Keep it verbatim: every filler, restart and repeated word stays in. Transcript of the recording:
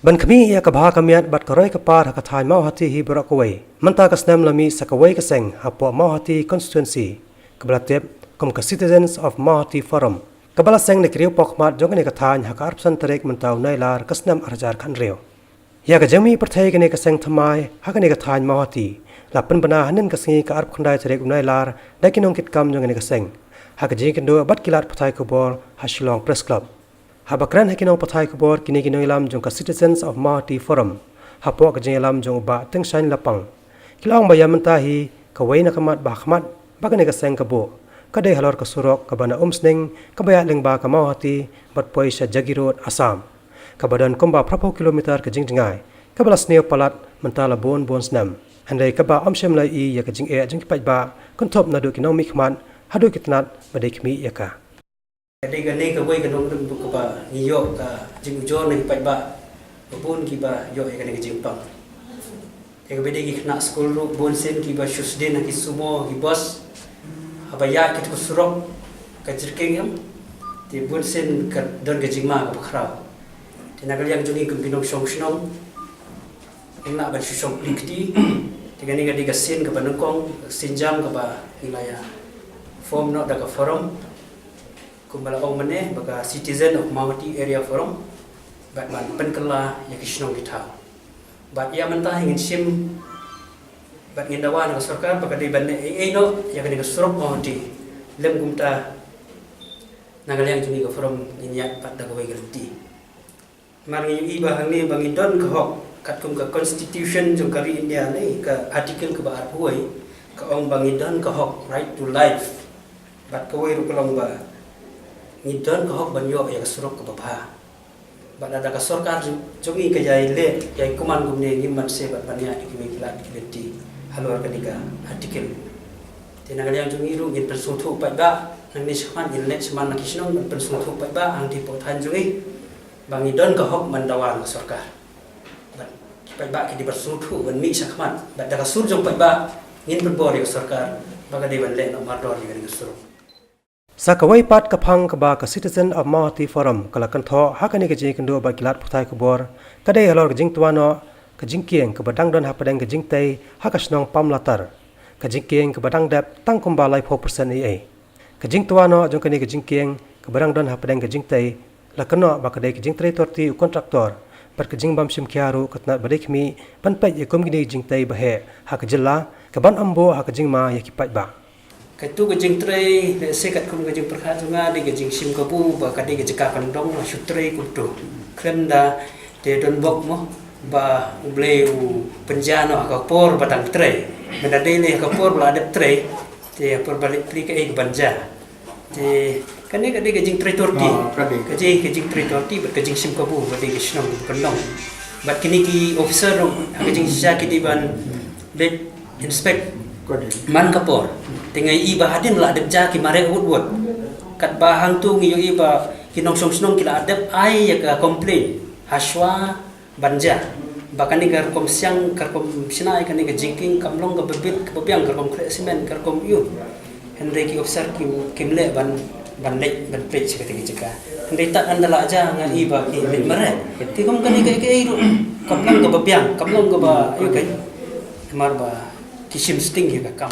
Ban khmih ïa ka bha ka miat bad ka roi ka par ha ka thaiñ Mawhati hi baroh kawei, mynta ka snem la mih sa kawei ka seng hapoh Mawhati constituency, kaba la tip kum ka Citizens of Mawhati Forum, kaba la seng da ki riew pawkhmat jong kane ka thaiñ ha ka arphew san tarik mynta u Nailar ka snem arhajar khathynriew. Ïa ka jingmih pyrthei kane ka seng thymmai ha kane ka thaiñ Mawhati la pynbna hynnin ka sngi ka arphew khyndai tarik u Nailar da ki nongkitkam jong kane ka seng, ha ka jingïakynduh bad ki lad pathai khubor ha Shillong Press Club. Haba kren ha ki nongpathai khubor, kine ki nongïalam jong ka Citizens of Mawhati Forum, hapoh ka jingïalam jong u Bah Tyngshaiñ Lapang, ki la ong ba ïa mynta hi kawei na ka mat ba ha khmat ba kane ka seng ka buh ka dei halor ka surok kaba na Umsning kaba ïaid lyngba ka Mawhati bad poi sha Jagiroad, Assam, kaba don kumba phraphew kilometer ka jingjngai, kaba la sniew palat mynta la bun bun snem, hynrei kaba ym shym la ïohi ïa ka jingeh jong ki paidbah, kynthup naduh ki nongmihkhmat haduh ki tnat ba dei khmih ïa ka. Ka dei kane kawei ka nongrim kaba ngi ïoh ka jingujor na ki paidbah ba bun kiba ïoh ïa kane ka jingpang. Te kaba dei ki khynnah skul ruh bun sien kiba shu sdien ha ki sumo, ha ki bus, haba ïaid katto ka surok ka jyrkeng em, te bun sien ka don ka jingma kaba khraw. Te na ka liang jong ngi kum ki nongshong shnong, ngim lah ban shu shong plie kti. Te kane ka dei ka sien kaba nyngkong, ka sienjam kaba ngi la ïa form noh da ka forum, kumba la ong mynne ba ka Citizen of Mawhati Area Forum, bad ban pynkylla ïa ki shnong ki thaw. Bad ïa mynta hi ngin shim bad ngin dawa na ka sorkar ba ka dei ban leh ei ei noh ïa kane ka surok Mawhati. Lym kumta, na ka liang jong ngi ka forum ngin ïaid pat da kawei ka lynti. Namar ngi ïohi ba hangne ba ngi don ka hok, katkum ka constitution jong ka ri India ne, ka article kaba arphew wei, ka ong ba ngi don ka hok, right to life. Bad kawei ruh ka long ba ngi don ka hok ban ïoh ïa ka surok kaba bha. Bad lada ka sorkar jong, jong ngi ka ïai leh, ïai kmen kumne, ngim banse bad ban ïaid ïa kiwei ki lad ki lynti halor kane ka article. Te na ka liang jong ngi ruh ngin pynsngewthuh paidbah, nangne shakhmat ngin leit shaman na ki shnong ban pynsngewthuh paidbah hangtei hapoh thaiñ jong ngi ba ngi don ka hok ban dawa na ka sorkar. Bad ki paidbah ki dei ban sngewthuh, ban mih shakhmat, bad da ka sur jong paidbah ngin pynbor ïa ka sorkar ba ka dei ban leh noh mardor ïa kane ka surok. Sa kawei pat ka phang kaba ka Citizen of Mawhati Forum ka la kynthoh ha kane ka jingïakynduh bad ki lad pathai khubor, ka dei halor ka jingtwa noh ka jingkieng kaba dang don hapdeng ka jingtei ha ka shnong Pamlatar, ka jingkieng kaba dang dep tang kumba laiphew percent ei ei. Ka jingtwa noh jong kane ka jingkieng kaba dang don hapdeng ka jingtei la kynnoh ba ka dei ka jingtrei torti u kontraktor bad ka jingbym shim khia ruh ka tnat ba dei khmih ban peit ïa kum kine ki jingtei ba heh ha ka jylla, kaban ym buh ha ka jingma ïa ki paidbah. Kato ka jingtrei, lehse katkum ka jingpyrkhat jong nga, dei ka jingshim kabu ba ka dei ka jaka kyndong, la shu trei kumto. Khlem da te don bok mo ba U Blei u pynjia noh ha ka por ba dang trei. Mynta dei lei ha ka por ba la dep trei, te ha por ba leit plie kaei kaban jia. Te kane ka dei ka jingtrei torti. Ah, ka dei. Ka dei ka jingtrei torti bad ka jingshim kabu ba dei ka shnong ka kyndong. Bad kine ki officer ruh ha ka jingshisha ki dei ban leit inspect. Ka dei. Man ka por. Te nga ïohi ba hadien la dep jia ki mareh wut wut. Katba hangto ngi ïohi ba ki nongshong shnong ki la dep ai ïa ka complain ha shuwa ban jia ba kane ka rukom siang, ka rukom shna ïa kane ka jingkieng kam long kaba bit kaba biang, ka rukom khreh simen, ka rukom ïu. Hynrei ki officer kim, kim leh ban, ban leit ban peit sha kata ka jaka. Hynrei tad haduh la jia nga ïohi ba ki leit mareh. Te kum kane kaei kaei ruh kam long kaba biang, kam long kaba ïu keiñ. Namar ba ki shim sting ïa ka kam.